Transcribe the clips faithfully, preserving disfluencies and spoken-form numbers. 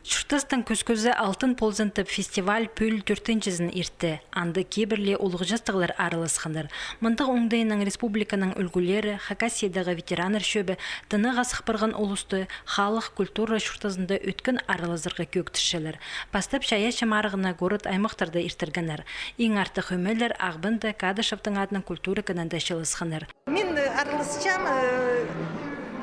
Чуртастың кӱскӱзі «Алтын ползын» тіп фестиваль пӱӱл тӧртінҷізін иртті. Анда кибірле улуғ частығлар араласханнар. Мындағ оңдайнаң республиканың ӱлгӱлері, Хакасиядағы ветераннар чӧбі тынағ азых парған улусты халых культура чуртазында ӧткін аралазарға кӧӧктірчелер. Пастап чайаачы марығны город-аймахтарда иртіргеннер. Иң артых ӧмелер Ағбанда Кадышевтің адынаң культура кінінде чыылысханнар. Мин, э, араласчам, э,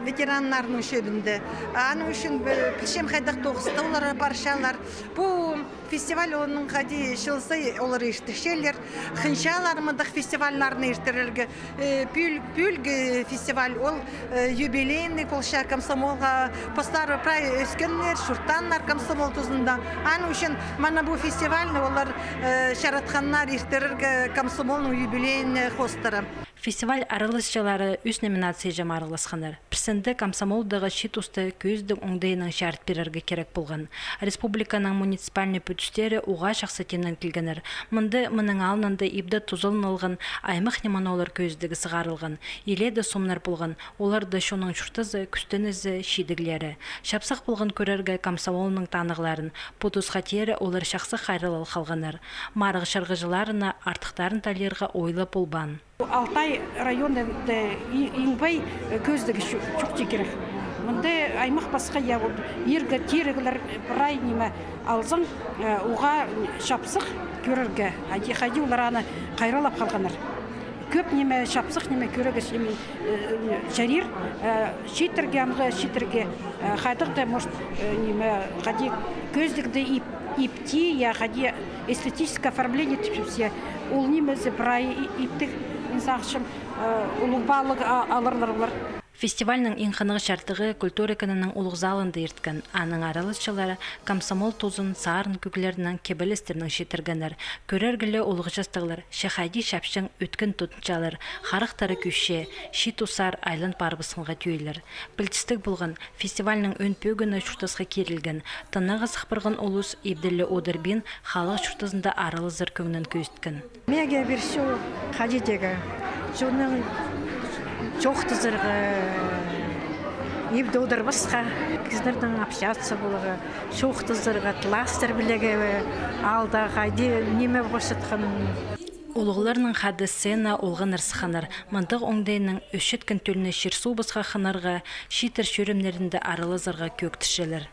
ветераннарның чӧбінде. Аның ӱчӱн, э, пілчем, хайдағ тоғыста олар парчалар. Пу фестиваль, оларның хайди чыылза, олар иртірчелер. Хынчалар мындағ фестивальларны иртірерге. Э, пӱӱл-, пӱӱлгі фестиваль, ол, э, юбилейный полча комсомолға. Постары прай ӧскеннер, чуртааннар комсомол тузында. Аның ӱчӱн мына пу фестивальны олар, э, чаратханнар иртірерге комсомолның юбилейіне хоостыра. Фестиваль араласчылары ӱс номинацияҷа марығласханнар. Пірсінде комсомолдағы чиит туста кӧзідіг оңдайнаң чарыт пирерге кирек полған. Республиканың муниципальнай пӱдістері уғаа чахсы тиңнен килгеннер. Мында мының алнында ибде тузаланылған аймах ниме олар кӧзідігі сығарылған. Илееде сомнар полған, оларда чонның чуртазы, кӱстенізі, чидіглері. Чапсых полған кӧрерге комсомолның танығларын. Пу тусха теере олар чахсы хайраллал халғаннар. Марығ чарғыҷыларына артыхтарын талирға ойлап полбаан. Алтай районында и-, иң пай, э, кӧзідіг чо-, чох тирге кирек. Мында аймах пасха, я, вот, иргі тиріглер, э, прай ниме алзаң, э, уғаа чапсых кӧрерге. Хайди, хайди олар аны хайраллап халғаннар. Кӧп ниме, чапсых ниме кӧрерге, ниме, э, чарир, э, чииттерге, аңға чииттерге, э, хайдағ-да, может, э, ниме, хайди кӧзідігні ип-, ипти, я, хайди эстетическое оформление тіпче. Ол нимезі прай и-, иптіг, мин сағынчам, э, улуғ паалығ а-, аларлар олар. Фестивальның иң хынығ чардығы культура кінінің улуғ залында ирткен. Аның араласчылары комсомол тузын сарын кӧглернең, кибелістернең читіргеннер. Кӧрерге ле улуғ частығлар, че хайди чапчаң ӧткін тудынчалар, харахтары кӧйче, чиит тустар айлан парыбысханға тӧӧйлер. Пілдістіг полған, фестивальның ӧӧн пӧгіні чуртасха кирілген. Тынағ азых парған улус ибде ле одырбин, халых чуртазында аралазар кӧңнін кӧзіткен. Меге пирче ол хайди тирге, чонның чоохтазарға, ибде одырбасха, кізілернең общаться поларға, чоохтазарға, тластар пілерге, аалда хайди ниме полчатхан. Улуғларнаң хада сцена олғаннар сыхханнар. Мындағ оңдайнаң ӧсчеткен тӧлні чир-суубысха хынарға, чииттер чӧрімнерінде аралазарға кӧӧктірчелер.